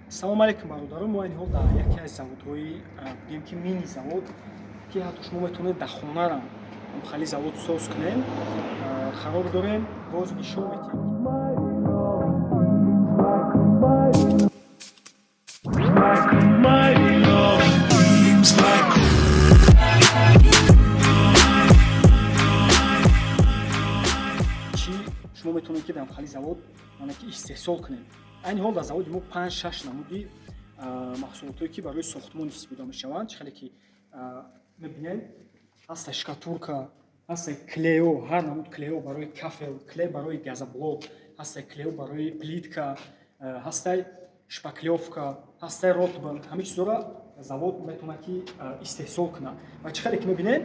Салом алейкум, бародарон! Мо айни ҳол дар яке аз заводҳои, бигем ки, мини завод, ки ҳатто шумо метавонед дар хонарам хали завод соз кунед, қарор дорем. Боз нишон метиҳем. Чӣ шумо метавонед, ки дар хали завод, яъне ки, истеҳсол кунед. Айни ҳол дар заводи мо панҷ, шаш намуди маҳсулотое, ки барои сохтмон истифода мешаванд, чӣ хеле ки мебинед, ҳаста штукатурка, ҳаста клей ё, ҳар намуд клей ё барои кафел, клей барои газоблок, ҳаста клей ё барои плитка, ҳастай шпаклёвка, ҳастай ротбанд. Ҳамин чизҳоро завод метавонад, ки истеҳсол кунад. Ва чӣ хеле ки мебинед,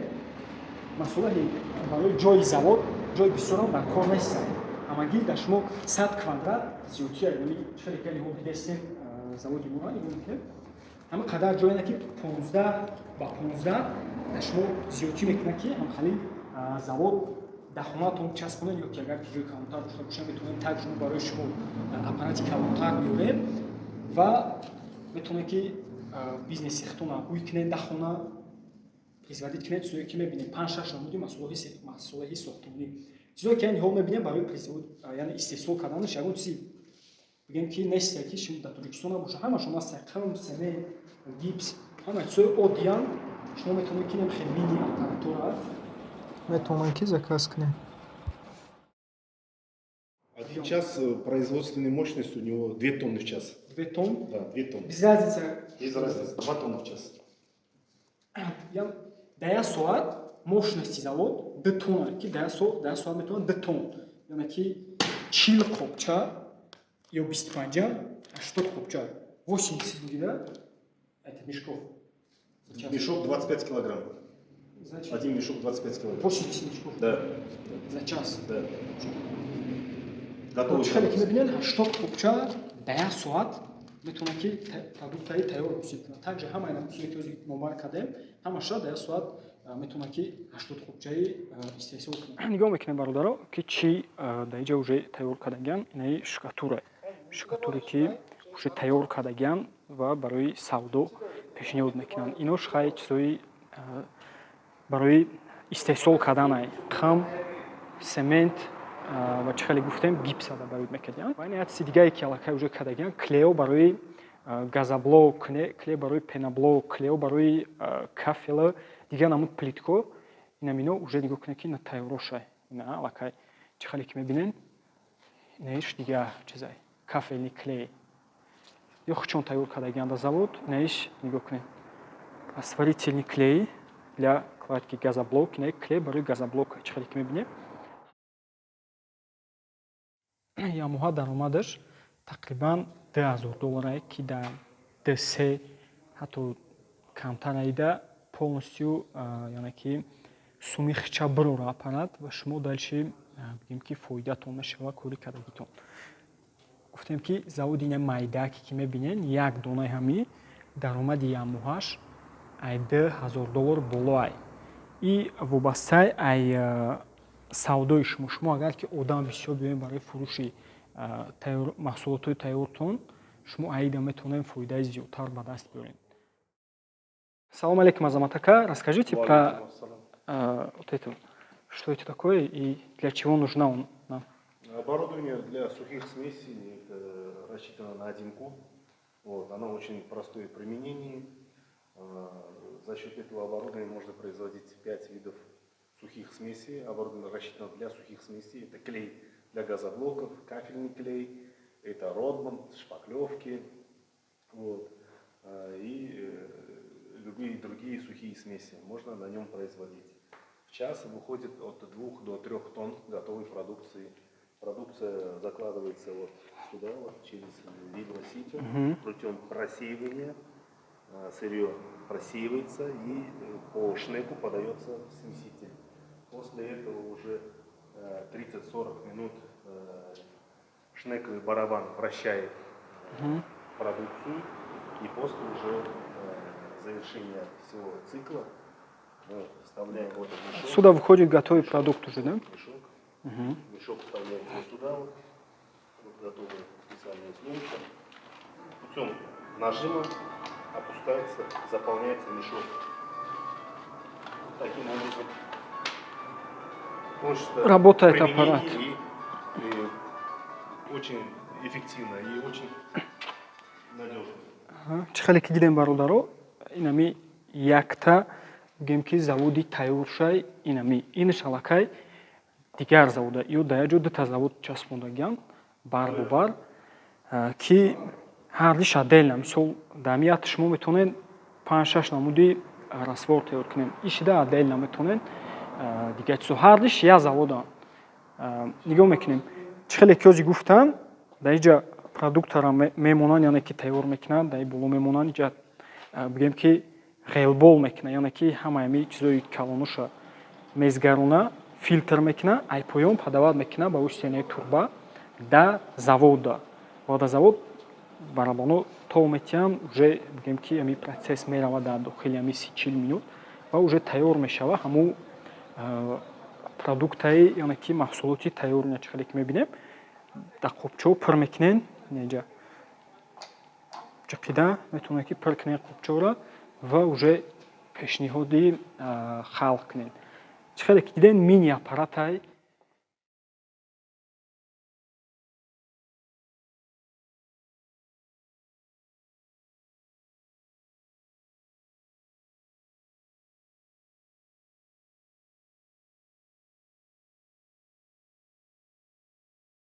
масолаи барои ҷои завод ҷои бисёрам дар кор нестанд. Ҳамагӣ дар шумо 100 квадрат зиёдтия. Яъне чӣ хеле ки ҳол дидестем, заводи моро нигоҳ мекунем, ҳама қадар ҷое ки 15 ба 15 дар шумо зиёдтӣ мекунад, ки ҳамхали завод дар хонатон часпонед, ё ки агар ки ҷои калонтар дошта бошад, метавонем также мо барои шумо аппарати калонтар биёрем ва метавонед, ки бизнеси худтонро ҳуй кунед, дар хона производить кунед. Чизое ки мебинед, панҷ, шаш намуди масолеҳи сохтмонӣ, чизое ки айни ҳол мебинем, барои яъне истеҳсол карданаш ягон чизи, бигем ки, несте, ки шумо дар Тоҷикистон набошад. Ҳамашон ҳаста: қум, семент, гипс, ҳама чизои оддиян. Шумо метавонед, ки хеле мини аппаратура метавонанд, ки заказ кунед. Один час производственной мощности у него 2 тонны в час. 2 тонн? Да, 2 тонны. Без разницы? Без разницы, 2 тонны в час. Дар як соат мощности завод 2 тонна, ки дар як соат метавонад 2 тонн, яъне ки 40 қопча ё 25, 80 қопча, 80 будет, да, это мешков. Сейчас. Мешок 25 килограмм. Значит, Один мешок 25 килограмм. 80 мешков Да, за час. Да. Готовый Чӣ хеле ки продукт. мебинед, 80 қопча дар як соат метавонад, ки продуктаи тайёр ҳосил кунад. Также ҳамаи намудҳое, ки ҳозир номбар кардем, ҳамаша дар як соат метавонад, ки 80 қопчаи истеҳсол кунад. Нигоҳ мекунем, бародаро, ки чӣ дар инҷа уже тайёр кардагиан. Инаи штукатура, штукатуре, ки уже тайёр кардагиан ва барои савдо пешниҳод мекунанд. Ино хай чизҳои барои истеҳсол карданай: қум, семент ва, чӣ хеле гуфтем, гипса добавить мекардиан. Ва ин як чизи дигае, ки аллакай уже кардагиан: клей ё барои газоблок, клей барои пеноблок, клей ё барои кафела, дигар намуд плитко. Инам ино уже, нигоҳ кунед, ки ина тайёрошай. Ина аллакай, чӣ хеле ки мебинед, инаиш дигар чизай, кафельный клей ё хучон тайёр кардагиан дар завод. Инаиш, нигоҳ кунед, растворительный клей для кладки газоблок, инаи клей барои газоблок. Чӣ хеле ки мебинем, ямоҳа даромадаш тақрибан 2000 долларае, ки дар д се ҳатто камтар аида полностью, яъне ки суми хича бирора аппарат ва шумо дальше, бигем ки, фоидатон мешава кори кардагитон. Гуфтем, ки заводи ина майдаке, ки мебинед, як донаи ҳами даромади ямоҳаш ай 2000 доллар боло ай и вобастаи ай савдои шумо. Шумо агар ки одам бисёр биёем барои фурӯши маҳсулотҳои тайёртон, шумо аида метавонед фоидаи зиёдтар ба даст биёред. Салом алейкум, Азамат ака. Расскажите про вот это, что это такое и для чего нужна он нам? Оборудование для сухих смесей, это рассчитано на один куб. Вот, оно очень простое в применении. За счет этого оборудования можно производить 5 видов сухих смесей. Оборудование рассчитано для сухих смесей. Это клей для газоблоков, кафельный клей, это ротбанд, шпаклевки, вот, и любые другие сухие смеси можно на нем производить. В час выходит от 2 до 3 тонн готовой продукции. Продукция закладывается вот сюда, вот, через вибросито, путем просеивания. Сырье просеивается и по шнеку подается в смеситель. После этого уже 30-40 минут шнековый барабан вращает продукцию, и после уже завершения всего цикла мы вставляем вот этот мешок. Сюда выходит готовый продукт уже, да? Мешок. Мешок вставляем вот сюда, вот, вот готовая специальная слойка. Путем Нажима опускается, заполняется мешок. Таким образом творчество Работает применение аппарат. И очень эффективно, и очень надежно. Чӣ хеле ки дидем, бародаро, инами якта бигем, ки заводи тайёршай. Инами инаш аллакай дигар завода. Ё дар як ҷо дута завод часпондагиан барбобар, ки ҳардиш отдельно. Мисол, дар ҳами шумо метавонед панҷ-шаш намуди раствор тайёр кунед, ишида отдельно метавонед дигар чизо. Ҳардиш як заводанд. Нигоҳ мекунем, чӣ хеле ки ҳози гуфтам, дар инҷа продуктара мемонанд, яъне ки тайёр мекунанд, дар боло мемонанд. Инҷа, бигем, ки ғелбол мекунад, яъне ки ҳамаи ҳами чизои калонуша мезгарона, филтр мекунад, ай поён подавать мекунад ба воситаи труба да завода ва дар завод барабоно то метиҳанд. Уже, бигем, ки ҳами процесс меравад дар дохили ҳами 30-40 минут ва уже тайёр мешавад ҳамун продуктаи, яъне ки маҳсулоти тайёр. Ина чӣ хеле ки мебинем, дар қобчаҳо пур мекунен. Инҷа ҷиқида метавонед, ки пур кунед қобчаҳоро ва уже пешниҳоди халқ кунед. Чӣ хеле ки дидем, мини аппаратай.